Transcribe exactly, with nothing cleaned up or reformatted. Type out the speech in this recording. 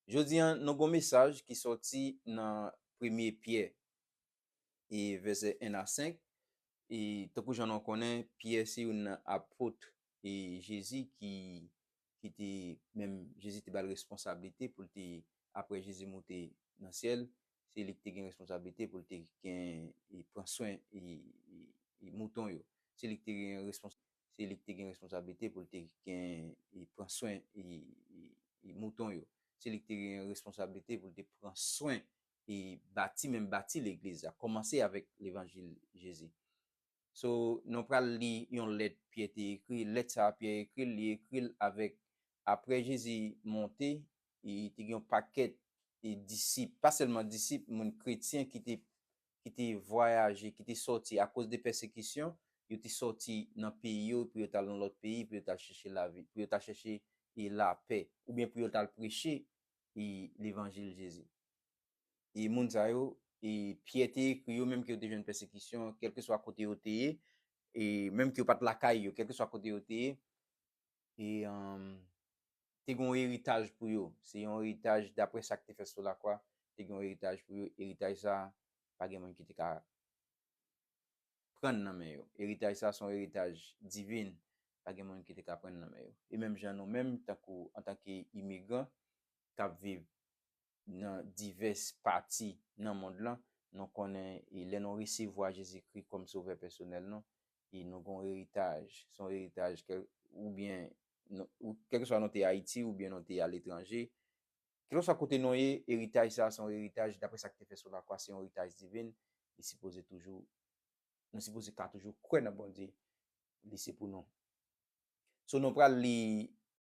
Jodi a, nou gon mesaj ki sòti nan Premye Pyè, e vèsè en a senk. E tankou jan nou konnen, Pyè se youn nan apot e Jezi ki, ki te, menm Jezi te ba l responsablite pou l te, apre Jezi moute nan syèl, se li ki te gen responsablite pou l te gen, e pran swen e, e, e mouton yo. Se li ki te gen respons-, se li ki te gen responsablite pou l te gen, e pran swen e, e, e mouton yo. Se li ki te gen responsablite pou l te pran swen e bati, menm bati legliz la. Kòmanse avèk levanjil Jezi. So, nou pral li yon lèt Pyè te ekri. Lèt sa a Pyè ekri l, li ekri l avèk, apre Jezi monte, e te gen yon pakèt e disip, pa sèlman disip, moun kretyen ki te, ki te vwayaje, ki te sòti akoz de pèsekisyon, yo te sòti nan peyi yo pou yo t al nan lòt peyi, pou yo t al chèche lavi, pou yo t al chèche e lapè, oubyen pou yo t al preche e levanjil Jezi. E moun sa yo, e Pyè te ekri yo, menm ke yo te jwenn pèsekisyon, kèlkeswa kote yo te ye, e menm ke yo pa t lakay yo, kèlkeswa kote yo te ye, e um, te gen yon eritaj pou yo. Se yon eritaj, daprè sa k te fèt sou lakwa, te gen yon eritaj pou yo. Eritaj sa, pa gen moun ki te ka pran nan men yo. Eritaj sa se yon eritaj divin, pa gen moun ki te ka pran nan men yo. E menm jan nou menm, tankou, antanke imigran k ap viv nan divès pati nan mond lan, nou konnen, e lè nou resevwa Jezikri kòm Sovè pèsonèl nou, e nou gon eritaj. Se yon eritaj, kèl-, oubyen, nou, ou, kèlkeswa nou te Ayiti, oubyen nou te aletranje, kèlkeswa kote nou ye, eritaj sa, se yon eritaj, daprè sa k te fèt sou lakwa, se yon eritaj divin, li sipoze toujou, nou sipoze ka toujou kwè nan Bondye, li se pou nou. So, nou pral li